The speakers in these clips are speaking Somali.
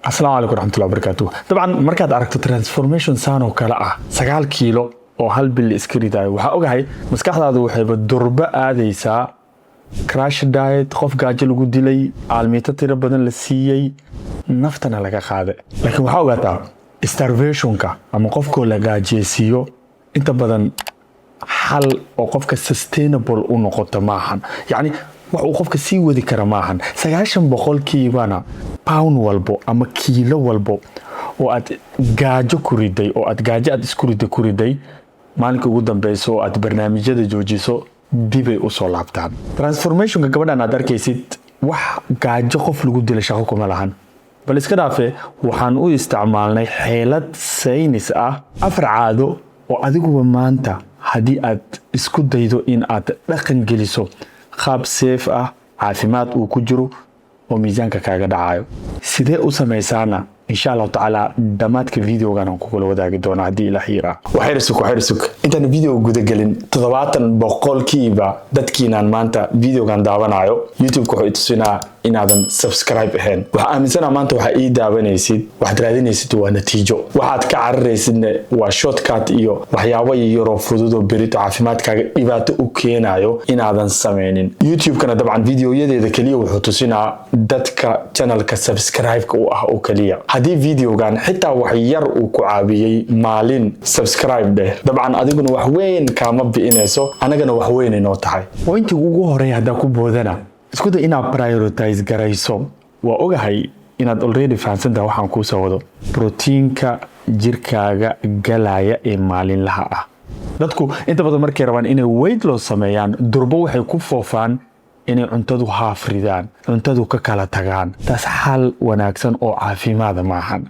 Asalaamu calaykum raxmatullahi wabarakaatu. Dabcan markaad aragto transformation saan oo kale ah, 9 kiilo oo hal bil iska ridaayo, waxaa ogahay maskaxdaadu waxayba durbo aadaysaa crash diet, qof gaajo lagu dilay, aalmiito tiro badan la siiyey, naftana laga qaaday. Laakiin waxaa ogaataa starvationka ama qofkoo la gaajeysiiyo inta badan xal oo qofka sustainable u noqoto maahan, yacni wax uu qofka sii wadi kara maahan. 90%-na pound walbo ama kiilo walbo oo aad gaajo ku riday, oo aad gaajo aad isku riday ku riday, maalinka ugu dambeyso oo aad barnaamijyada joojiso dibay usoo laabtaan. Transformationka gabadhan aad arkaysid wax gaajo qof lagu dilay shaqo kuma lahan, bal iska dhaafe. Waxaan u isticmaalnay xeelad saynis ah, afar caado oo adiguba maanta haddii aad isku daydo in aad dhaqan geliso qaab safe ah, caafimaad uu ku jiro oo miisaanka kaaga dhacayo. Sidee u samaysaana, insha Allahu tacaala, dhammaadka videogan aan kugula wadaagi doona haddii Ilaah yiraa. Waxayrsug, waxayrsug, intaan video gudagelin, 70% dadkiinaan maanta videogan daawanayo, YouTube-ka wuxuu itusinaa inaadan subscribe ahayn. Waxaa aaminsanaa maanta waxaa ii daawanaysid, waxaad raadinaysid waa natiijo, waxaad ka cararaysidna waa shortcut iyo waxyaabo yaroo fududoo berito caafimaadkaaga dhibaato u keenayo inaadan sameynin. YouTube-kana dabcan videoyadeeda keliya wuxuu tusinaa dadka channelka subscribe-ka u ah oo keliya. Haddii videogan xitaa wax yar uu ku caawiyey, maalin subscribe dheh. Dabcan adiguna wax weyn kaama bi'inayso, anagana wax weyn inoo tahay. Pointiga ugu horeeya haddaa ku boodana, isku day inaad prioritize garayso. Waa ogahay inaad already fahamsantahay waxaan kuu soo wado: brotiinka jirkaaga galaya ee maalinlaha ah. Dadku inta badan markay rabaan inay weight loss sameeyaan, durbo waxay ku foofaan inay cuntadu haafridaan, cuntadu ka kala tagaan. Taas xal wanaagsan oo caafimaada maahan.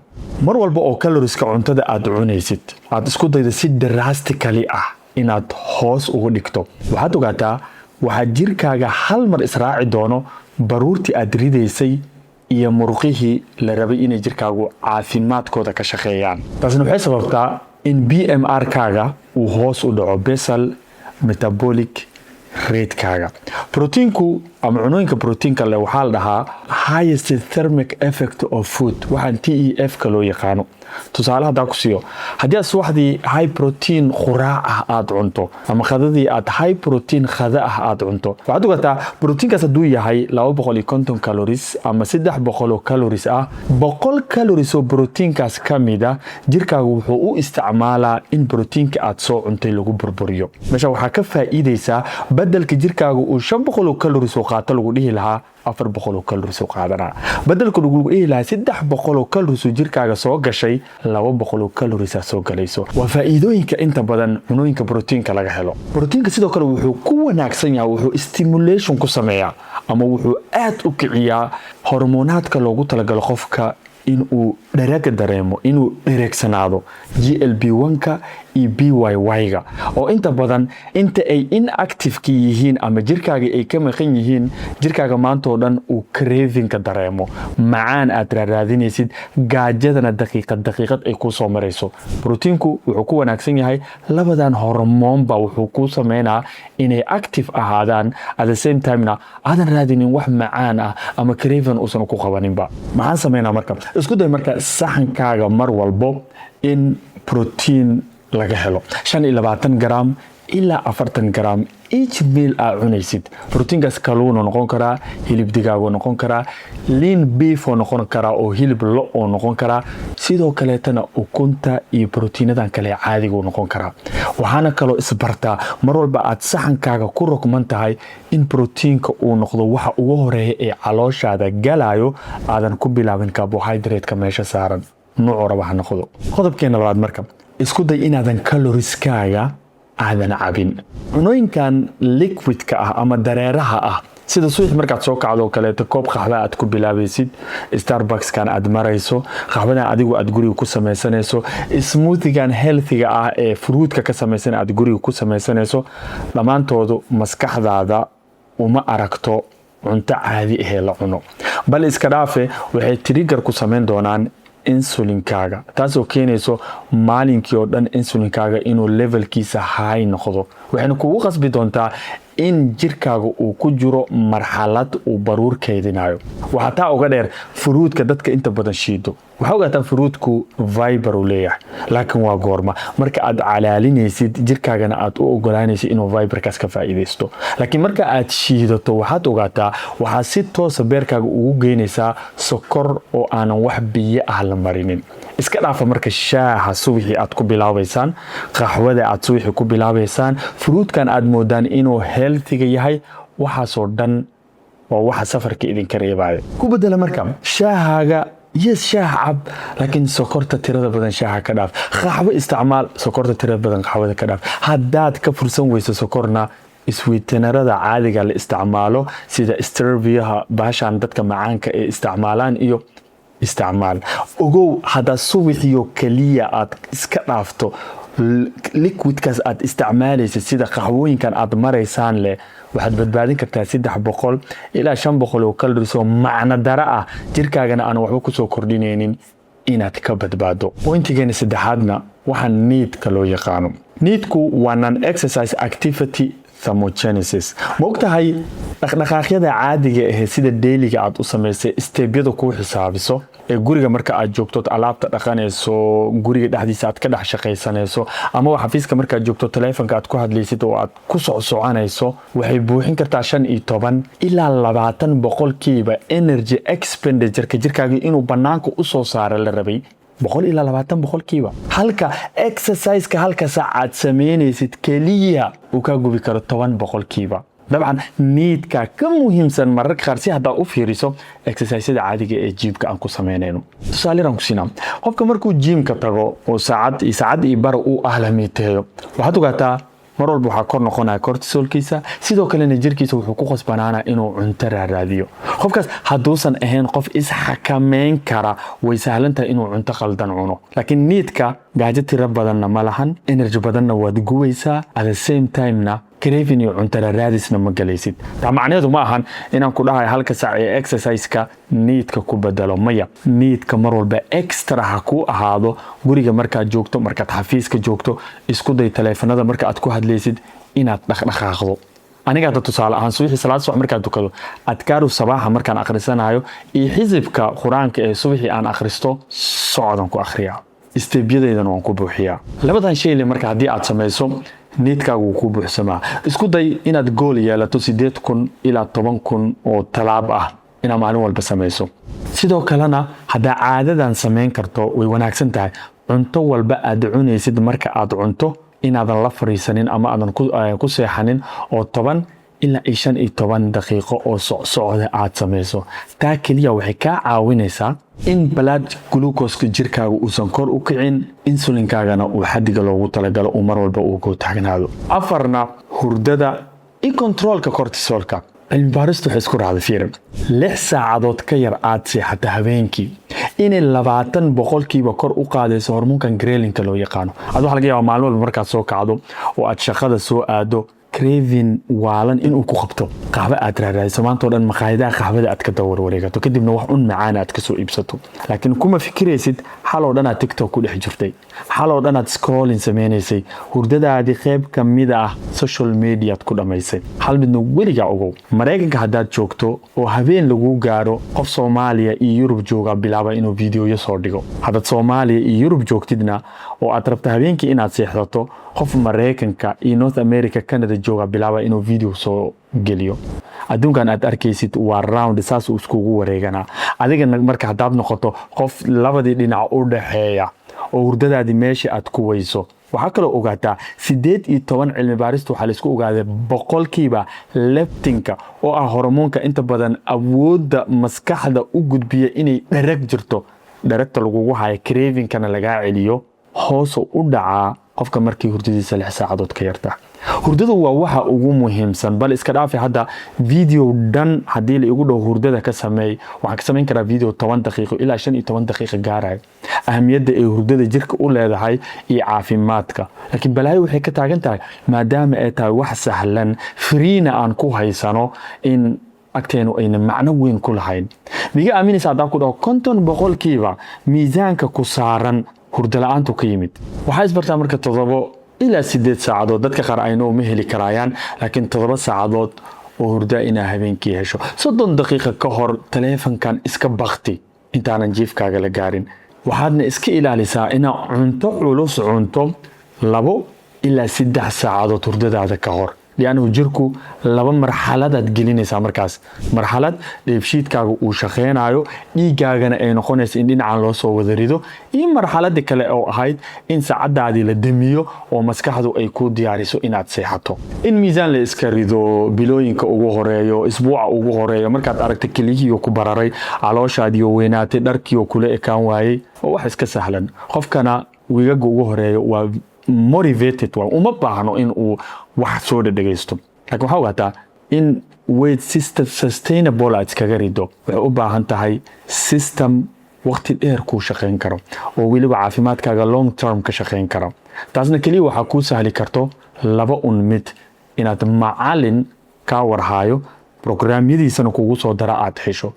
Mar walba oo calorieska cuntada aad cunaysid aad isku daydo si drastically ah inaad hoos uga dhigto, waxaad ogaataa waxaa jirkaaga hal mar israaci doono baruurtii aad ridaysay iyo muruqihii la rabay inay jirkaagu caafimaadkooda ka shaqeeyaan. Taasna waxay sababtaa in BMR kaaga uu hoos u dhaco, basal metabolic ratekaaga. Brotiinku ama cunooyinka brotiinka leh waxaa la dhahaa highest thermic effect of food, waxaan TEF ka loo yaqaano. Tusaale haddaa ku siiyo, haddii aad subaxdii high protein quraac ah aad cunto ama qadadii aad high protein qada ah aad cunto, waxaad ogataa brotiinkaas hadduu yahay 250 calories ama 300 oo calories ah, 100 calories oo brotiinkaas ka mid a jirkaagu wuxuu u isticmaalaa in brotiinka aad soo cuntay lagu burburiyo. Meesha waxaa ka faa'iidaysaa badelka jirkaagu uu 500 oo calories oo qaato lagu dhihi lahaa, 400 oo calories oo qaadanaa. Badelka lagu dhihi lahaa 300 oo calories oo jirkaaga soo gashay, 200 oo calories aa soo galayso. Waa faa'iidooyinka inta badan cunooyinka brotiinka laga helo. Brotiinka sidoo kale wuxuu ku wanaagsan yahay, wuxuu stimulation ku sameeyaa ama wuxuu aad u kiciyaa hormonaadka loogu talagalo qofka inuu dharaga dareemo, inuu dhereegsanaado, GLP-1-ka iyo PYY-ga, oo inta badan inta ay inactive-ka yihiin ama jirkaaga ay ka maqan yihiin, jirkaaga maanta oo dhan uu cravingka dareemo, macaan aad raaraadinaysid, gaajadana daqiiqad daqiiqad ay kuu soo marayso. Brotiinku wuxuu ku wanaagsan yahay labadan hormoonba wuxuu kuu sameynaa inay active ahaadaan, at the same timena aadan raadinin wax macaan ah ama craving uusan ku qabaninba. Maxaan sameynaa marka? Isku day marka saxankaaga mar walbo in protein laga helo 25 gram ilaa 40 gram each meal aa cunaysid. Brotiinkaas kaluunuu noqon karaa, hilib digaaguu noqon karaa, lean beef oo noqon karaa oo hilib lo oo noqon karaa, sidoo kaleetana ukunta iyo brotiinadan kale caadiguu noqon karaa. Waxaana kaloo isbartaa mar walba aad saxankaaga ku rogman tahay in brotiinka uu noqdo waxa ugu horeeya ee calooshaada galayo, aadan ku bilaabin carbohydrate-ka meesha saaran, nuucu raba ha noqdo. Qodobkeena labaad marka, isku day inaadan calorieskaaga aadan cabin. Cunooyinkan liquidka ah ama dareeraha ah, sida subax markaad soo kacdo oo kaleeto koob qaxwa aad ku bilaabaysid, Starbuckskan aad marayso, qaxwadan adigu aad guriga ku samaysanayso, smoothigan healthyga ah ee fruitka ka samaysan aad guriga ku samaysanayso, dhammaantoodu maskaxdaada uma aragto cunto caadi ahee la cuno. Bal iska dhaafe, waxay trigger ku samayn doonaan insulinkaaga, taasoo keenayso maalinkii oo dhan insulinkaaga inuu levelkiisa high noqdo. Waxayna kugu qasbi doontaa In jirkaaga uu ku jiro marxalad uu baruur keydinayo. Waxaa taa uga dheer fruitka dadka inta badan shiido. Waxaa ogaataa fruitku fiber uu leeyahay, laakiin waa goorma? Marka aad calaalinaysid, jirkaagana aad u ogolaanaysid inuu fiberkaas ka faa'iidaysto. Laakiin marka aad shiidato, waxaad ogaataa waxaa si toosa beerkaaga ugu geynaysaa sokor oo aanan wax biyo ah la marinin. Iska dhaafa marka shaaha subaxii aad ku bilaabaysaan, qaxwada aad subaxii ku bilaabaysaan, fruitkan aad moodaan inuu healthyga yahay. Waxaasoo dhan waa waxa safarka idinka reebaya. Ku bedela marka shaahaaga. Yes, shaah cab, laakiin sokorta tirada badan shaaha ka dhaaf. Qaxwo isticmaal, sokorta tirada badan qaxwada ka dhaaf. Haddaad ka fursan weyso sokorna, sweetenerada caadiga la isticmaalo sida steviaha, baashan dadka macaanka ee isticmaalaan iyo isticmaal. Ogow, haddaad subaxiyo keliya aad iska dhaafto liquidkaas aad isticmaalaysa, sida qaxwooyinkan aad maraysaan leh, waxaad badbaadin kartaa 300 ilaa 500 oo calories oo macno dara ah, jirkaagana aan waxba kusoo kordhinaynin inaad ka badbaado. Pointigeena saddexaadna waxaa NEATka loo yaqaano. NEATku waa non exercise activity thermogenesis. Ma ogtahay dhaqdhaqaaqyada caadiga ahee sida dailyga aad u samaysay, stepyada kuu xisaabiso ee guriga marka aad joogto, alaabta dhaqanayso, guriga dhexdiisa aad ka dhex shaqaysanayso, ama xafiiska markaad joogto, taleefonka aad ku hadlaysid oo aad ku socsoconayso, waxay buuxin kartaa 15 ilaa 20% energy expenditureka jirkaaga inuu banaanka usoo saaro la rabay, 100 ilaa 20%, halka exerciseka halka saac aad samaynaysid keliya uu kaa gubi karo 10%. Dabcan NEATka ka muhiimsan mararka qaar si haddaad u fiiriso exerciseyada caadiga ee gymka aan ku samaynayno. Tusaale yaraan ku siinaa. Qofka markuu gymka tago oo saacad iyo saacad iyo bar uu ahlamiteeyo, waxaad ogaataa mar walba waxaa kor noqonaya cortisolkiisa. Sidoo kalena jirkiisa wuxuu ku khasbanaanaa inuu cunto raaraadiyo. Qofkaas hadduusan ahayn qof isxakameyn kara, way sahlan tahay inuu cunto khaldan cuno. Laakiin NEATka gaajo tiro badanna ma lahan, energy badanna waad gubaysaa, at the same timena craving iyo cunto raaraadisna ma galaysid. Taa macnaheedu ma ahan inaan ku dhahayo halka saac ee exerciseka NEATka ku bedelo. Maya, NEATka mar walba extra ha kuu ahaado. Guriga markaad joogto, markaad xafiiska joogto, isku day taleefanada marka aad ku hadlaysid inaad dhaqdhaqaaqdo. Aniga hadda tusaale ahaan, subaxii salaad subax markaan tukado, adkaaru sabaaxa markaan akhrisanayo iyo xisibka Qur-aanka ee subaxii aan akhristo, socdan ku akhriyaa, stepyadeydana waan ku buuxiyaa. Labadan shayle marka haddii aad samayso, NEATkaagu wuu ku buuxsamaa. Isku day inaad goal yeelato 8,000 ilaa 10,000 oo talaab ah inaad maalin walba samayso. Sidoo kalena haddaa caadadan samayn karto, way wanaagsan tahay. Cunto walba aad cunaysid, marka aad cunto inaadan la fariisanin ama aadan ku seexanin oo 10 ilaa iyo 15 daqiiqo oo socsocda aad samayso. Taa keliya waxay kaa caawinaysaa in blood glucoseka jirkaaga uusan kor u kicin, insulinkaagana uu xadiga loogu talagalo uu mar walba uu ku taagnaado. Afarna, hurdada iyo controlka cortisolka. Cilmi baaristu waxay isku raacday, fiirin, 6 saacadood ka yar aad seexata habeenkii inay 20% kor u qaadayso hormoonkan ghrelinka loo yaqaano. Ad waxa laga yaabaa maalin walba markaad soo kacdo oo aad shaqada soo aado, craving waalan inuu ku qabto, qaxwo aad raaraadiso, maanta oo dhan maqaayadaha qaxwada aad ka dawarwareegato, kadibna wax un macaan aad kasoo iibsato. Laakiin kuma fikiraysid xaloo dhan aad TikTok ku dhex jirtay, xaloo dhan aad scrolling sameynaysay, hurdadaadii qayb ka mid ah social media aad ku dhammaysay. Hal midna weligaa ogow: Maraykanka haddaad joogto oo habeen laguu gaaro, qof Soomaaliya iyo Yurub jooga bilaaba inuu videoyo soo dhigo. Haddaad Soomaaliya iyo Yurub joogtidna oo aad rabto habeenkii inaad seexdato, qof Maraykanka iyo North America, Canada jooga bilaaba inuu video soo geliyo. Adduunkan aad arkaysid waa round, saasuu iskugu wareeganaa. Adigana marka haddaad noqoto qof labadii dhinac u dhaxeeya oo hurdadaadii meesha aad ku weyso, waxaa kaloo ogaataa 18 cilmi baarista waxaa laisku ogaaday leptinka oo ah hormoonka inta badan awoodda maskaxda u gudbiya inay dharag jirto, dharagta lagugu hayo, cravingkana lagaa celiyo, hoosoo u dhacaa qofka markii hurdadiisa 6 saacadood ka yarta. Hurdadu waa waxa ugu muhiimsan. Bal iska dhaafi hadda video dhan, haddii la igu dhaho hurdada ka sameey, waxaan ka samayn karaa video 10 daqiiqo ilaa 15 daqiiqo gaarayo, ahamiyadda ay hurdada jirka u leedahay iyo caafimaadka. Laakiin balaayo waxay ka taagan tahay, maadaama ay tahay wax sahlan, freena aan ku haysano, in agteenu ayna macno weyn ku lahayn. Miga aaminaysa haddaan ku dhaho 50% miisaanka ku saaran hurdo la-aantu ka yimid? Waxaa isbartaa marka todobo Ilaa 8 saacadood dadka qaar aynoo ma heli karaayaan, laakiin 7 saacadood oo hurdaa inaa habeenkii hesho. 30 daqiiqa ka hor taleefankan iska bakti intaanan jiifkaaga la gaarin. Waxaadna iska ilaalisaa inaad cunto culus cunto 2 ilaa 3 saacadood hurdadaada ka hor, liannahu jirku laba marxaladaad gelinaysaa markaas: marxalad dheefshiidkaaga uu shaqeynayo, dhiiggaagana ay noqonaysa in dhinacan loo soo wada rido, iyo marxaladii kale oo ahayd in saacadaadii la demiyo oo maskaxdu ay ku diyaariso inaad seexato. In miisaan la iska rido bilooyinka ugu horeeyo, isbuuca ugu horeeyo, markaad aragta keliyihiiyo ku bararay, calooshaadiyo weynaatay, dharkiioo kula ekaan waayey, oo wax iska sahlan. Qofkana wiigaga ugu horeeyo waa motivated, waa uma baahno in uu wax soo dhedhegaysto. Lakin waxaa ogaataa in weight system sustainable aad iskaga rido waxay u baahan tahay system waqti dheer kuu shaqayn karo oo weliba caafimaadkaaga long term ka shaqayn karo. Taasna keliya waxaa kuu sahli karto laba un mid: inaad macalin kaa warhaayo, programyadiisana kugu soo dara aad hesho,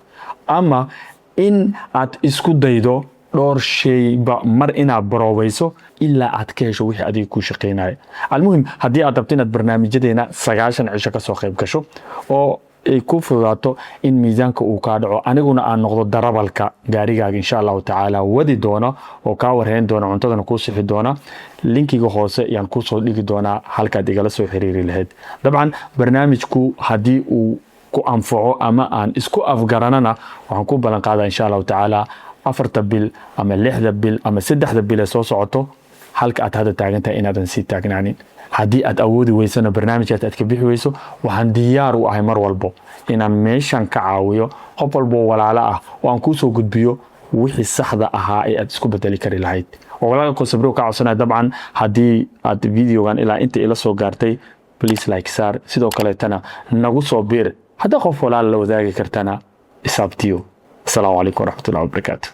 ama in aad isku daydo dhowr shayba mar inaad baroobayso ilaa aad ka hesho wixii adiga kuu shaqaynaya. Almuhim, haddii aad rabto inaad barnaamijyadeena 90 cisho kasoo qayb gasho oo ay ku fududaato in miisaanka uu kaa dhaco, aniguna aan noqdo darabalka gaarigaaga, insha Allahu tacaala wadi doona oo kaa warheyn doona, cuntadana kuu sixi doona, linkiga hoose ayaan kusoo dhigi doonaa halkaad igala soo xiriiri lahayd. Dabcan barnaamijku haddii uu ku anfaco ama aan isku afgaranana, waxaan ku ballan qaadaa, insha Allahu tacaala, 4ta bil ama 6da bil ama 3da bil ee soo socoto halka aad hadda taagantahay inaadan sii taagnaanin. Haddii aad awoodi weysana, barnaamijkaas aad ka bixi weyso, waxaan diyaar u ahay mar walbo inaan meeshan ka caawiyo qof walboo walaalo ah oo aan kuu soo gudbiyo wixii saxda ahaa ee aad isku bedeli kari lahayd. Oo walaalka Kosabro ka codsanaya, dabcan haddii aad videogan ilaa inta ila soo gaartay, please like saar, sidoo kaleetana nagu soo biir. Haddaa qof walaal la wadaagi kartana, isaabtiyo. Asalaamu calaykum waraxmatullahi wabarakaatu.